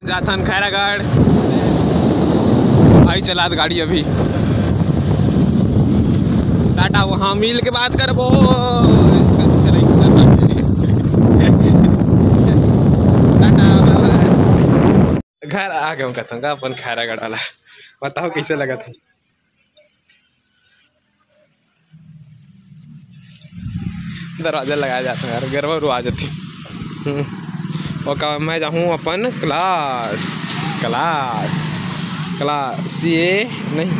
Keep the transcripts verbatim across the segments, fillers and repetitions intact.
जाथन खैरागढ़। भाई चलात गाड़ी अभी। टाटा, वहाँ मिल के बात करबो। Tata, bye bye। घर आ गए कथन का अपन खैरागढ़ वाला। बताओ कैसे लगा था। दरवाजा लगाया जाता है यार, गरवा उरवा जाती। हम्म। ओका मैं जाहूँ अपन class, class, class, C A नहीं,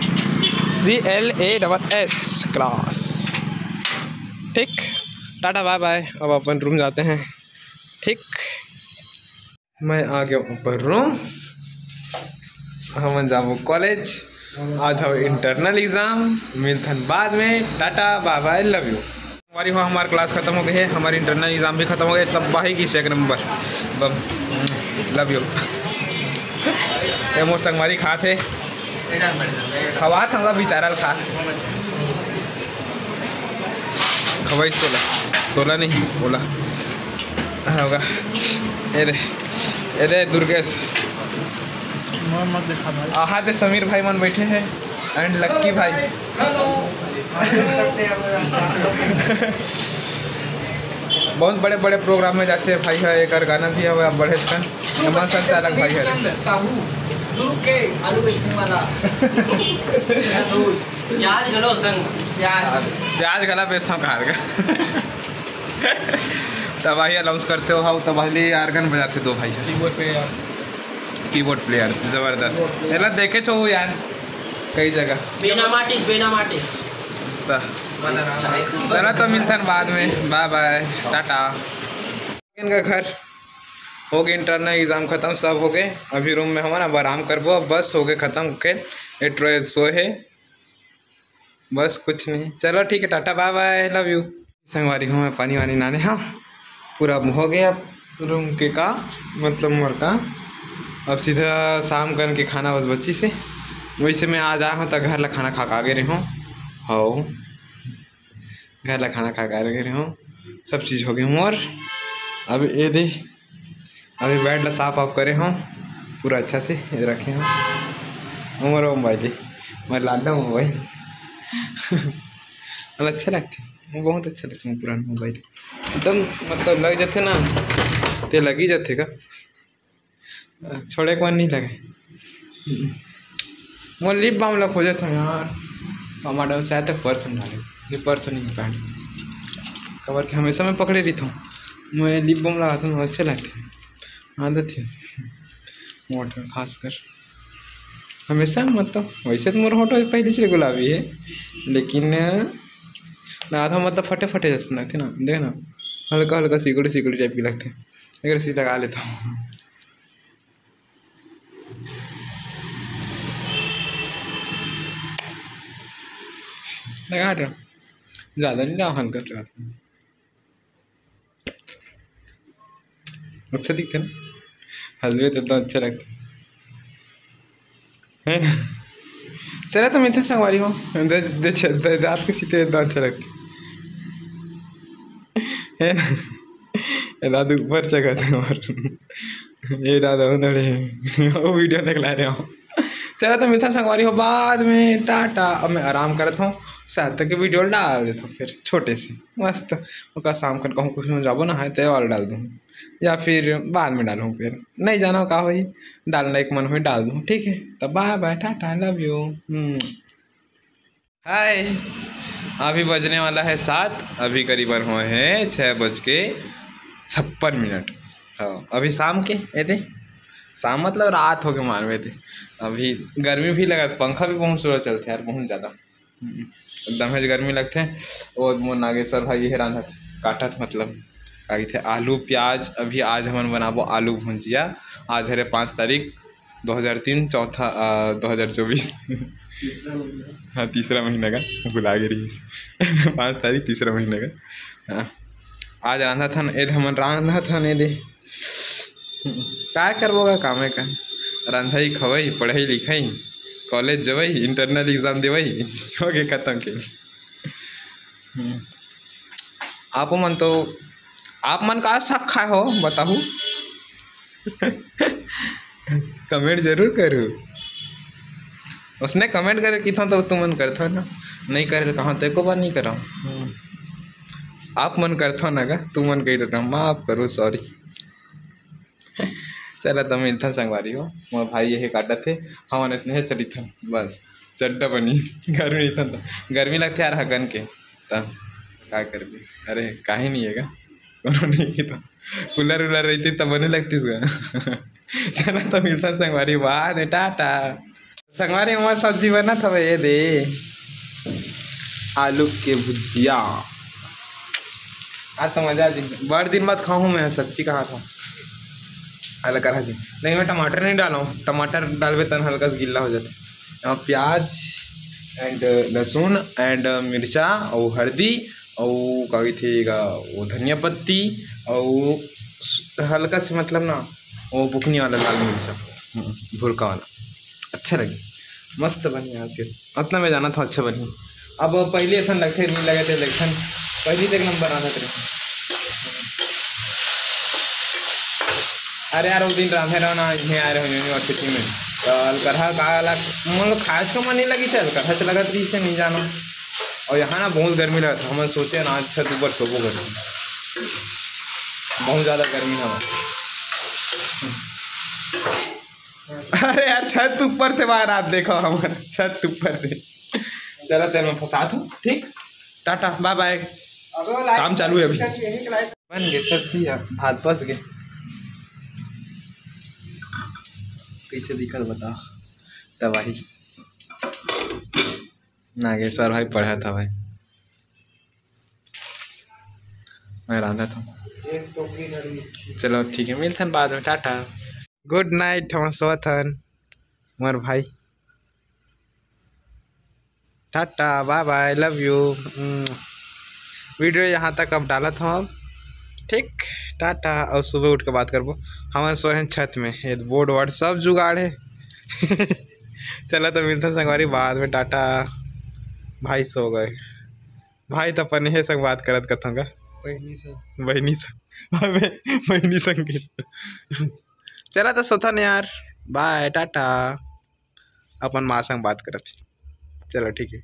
C L A double S, class। ठीक, टाटा bye bye। अब अपन रूम जाते हैं। ठीक, मैं आ गया ऊपर रूम। हमन जाबो कॉलेज। आज हवे internal exam, मिलथन बाद में। Tata bye bye, love you। हमारी हो, हमार class खत्म हो गई है, हमारी internal exam भी खत्म हो गए। तब बाही की से एक नंबर। Bomb, love you। ये मोर संगवारी खात है, खवात हमला बेचारा ल खा। खवाइस तोला, तोला नहीं, ओला। हाँ, होगा। ए दे, ए दे दुर्गेश। मत दिखा भाई। आहा दे समीर भाई मन बैठे हैं and लक्की भाई। बहुत बड़े बड़े program में जाते हैं भाई है, एक गाना भी है, बढ़े स्टन। नमन संचालक भाई है। साहू, दुर्ग के आलू बेचने वाला। मेरा दोस्त। प्याज घलो संग। प्याज। प्याज घला बेचता हूँ कहा का। तब भाई announce करते हो, हाँ, तब भाई organ बजाते दो भाई। Keyboard player। Keyboard player, जबरदस्त। Keyboard player। एला देखे छो यार, कई जगह। बेना माटिस, बेना माटिस। त चला तो मिलथन बाद में, bye bye, टाटा। इनका घर हो गए, internal exam खत्म, सब हो गए। अभी रूम में हमन अब आराम करबो, अब बस हो गए खत्म के, एट्रो सोए है, बस कुछ नहीं। चलो ठीक है, Tata bye bye, love you। संगवारी हो, मैं पानी वानी नाने हाँ, पूरा हो गया रूम के का, मतलब मोर का। अब सीधा शाम करन के खाना बस बची से, वैसे मैं आज आया हूँ तो घर ला खाना खा के आ गए रहे हूँ। हो, घर ला खाना खा के आ गए रहे हूँ, सब चीज़ हो गई हूँ। और अब ये दे, अभी bed ला साफ वाफ करे हूँ, पूरा अच्छा से रखे हूँ। मोर मोबाइल, मैं लाडला मोबाइल। अब अच्छा लगते, वो बहुत अच्छा लगता है पुराना मोबाइल। एकदम मतलब लग जाते ना, ते लगी जाते का, छोड़े के मन नहीं लगे। मोर lip balm ला खोजत हूँ यार, टमाटर शायद तक पर्स में डाले, ये पर्स नहीं पहन, कवर के हमेशा मैं पकड़े रही हूँ। मैं lip balm लगाता हूँ, अच्छे लगते हैं, आदत है मोट खासकर। हमेशा मतलब वैसे तो मोर होठो पहले से गुलाबी है, लेकिन ना था मतलब फटे फटे जैसे लगते ना, देख ना, हल्का हल्का सिकुड़े सिकुड़े टाइप के लगते हैं, अगर इसी लगा लेता हूँ। लगा रहा, ज़्यादा नहीं लगा, हल्का सा लगा। अच्छा दिखते ना, हंसबे तो एकदम अच्छा लगता है ना। चला तो मिलते संगवारी हो, दे, दे, दे, दे, रात के सीते एकदम अच्छा लगता है ना। ए दादू ऊपर चघत हे मोर। ए दादा उधर हे। वो video देख ला रहे हो। चला तो मिलता संगवारी हो बाद में, टाटा। अब मैं आराम करत हूँ, शायद तक video डाल देता हूँ फिर छोटे से मस्त। ओकर शाम खन कहूँ कुछ में जाबो ना है तो वाला डाल दूँ, या फिर बाद में डालूँ, फिर नहीं जाना का होई, डालना एक मन होई डाल दूँ, ठीक है। तो bye bye, Tata, love you। हम्म। हाय, अभी बजने वाला है सात, अभी करीबन हुए हैं छः बज के छप्पन मिनट। हाँ, अभी शाम के एदे, शाम मतलब रात हो के मानवे थे। अभी गर्मी भी लगा, पंखा भी बहुत जोर चलते यार, बहुत ज़्यादा। हम्म, एकदम है गर्मी लगते। वो मोर नागेश्वर भाई ये रांधत काटत, मतलब का कहिथे, आलू प्याज। अभी आज हमन बनाबो आलू भुंजिया। आज हरे पाँच तारीख, दो हज़ार तीन, चौथा, आ, दो हज़ार चौबीस। हाँ, तीसरा महीना का, भुला गे रहिस। पाँच तारीख, तीसरा महीना का। हाँ, आज रांधा थन, एद हमन रांधा थन, एदे। काय करबो गा, कामे का, रांधई, खवई, पढ़ई, लिखई, कॉलेज जवई, internal exam देवई, हो गे खत्म के। हम्म। आप मन तो, आप मन का साग खाए हो, बताहू? कमेंट जरूर करू। उसने कमेंट करे किथों तो तुमन करथो ना, नहीं करे कहाँ तो एको बार नहीं करा। हम्म। आप मन करथो ना का, तुमन कही डरना, माफ करू, सॉरी। चला तो मिलथन संगवारी हो, मोर भाई यही काटत हे, हमन स्नेह चलिथन बस। चड्डा बनी गर्मी इथन तो गर्मी लगथे यार हगन के, त का करबे? अरे काहे नहीं है गा, कोनो नहीं है तो कूलर उलर रहती तब बने लगतीस गा। चला तो मिलथन संगवारी बाद में, टाटा। संगवारी, हमर सब्जी बनत हवे, ये दे, आलू के भुजिया। आज तो मजा आ जी, बड़ दिन बाद खाहूँ मैं सच्ची कहा था। अलग करा जी, नहीं, मैं टमाटर नहीं डाला हूँ, टमाटर डालबे तन हल्का सा गिल्ला हो जाता। यहाँ प्याज and लहसुन and मिर्चा और हल्दी और का कहिथे गा, वो धनिया पत्ती और हल्का से, मतलब ना, वो बुकनी वाला लाल मिर्चा, हम्म, भुरका वाला, अच्छा लगे, मस्त बनी आज के। अतना मैं जानत हूँ अच्छा बनी। अब पहले ऐसा लगते नहीं लगे थे, लेकिन पहले तो एक नंबर आना थे। अरे यार, वो दिन रांधे रहो ना, इन्हें आए रहो यूनिवर्सिटी में, तो अलकरहा का अलग, मतलब, खास को मन नहीं लगी थे, अलकरहा से लगत रही से नहीं जानो। और यहाँ ना बहुत गर्मी लगत, हम सोचे ना आज छत ऊपर सोबो करो, बहुत ज़्यादा गर्मी हवा। अरे यार, छत ऊपर से बाहर आप देखो, हमारा छत ऊपर से। चला तेल में फंसात हूँ, ठीक, टाटा, बाय बाय। काम चालू है अभी। बन गए सब्जी, अब भात बस गए। कैसे दिखल बता, तबाही। नागेश्वर भाई पढ़त हवय, मैं रांधत हूँ। चलो ठीक है, मिलथन बाद में, टाटा। गुड नाइट, हम सोवत हन, मोर भाई। टाटा, बाय बाय, लव यू। वीडियो यहाँ तक अब डालत हूँ अब, ठीक, टाटा। और सुबह उठ के बात करबो, हमन सोए हैं छत में, ये बोर्ड वोर्ड सब जुगाड़ है। चला तो मिलथन संगवारी बाद में, टाटा। भाई सो गए, भाई तो अपन हे संग बात करत कथंगा, बहिनी संग। बहिनी संग, अबे, बहिनी संग के। चला तो सोथन यार, बाय, टाटा। अपन माँ संग बात करत हे, चलो ठीक है।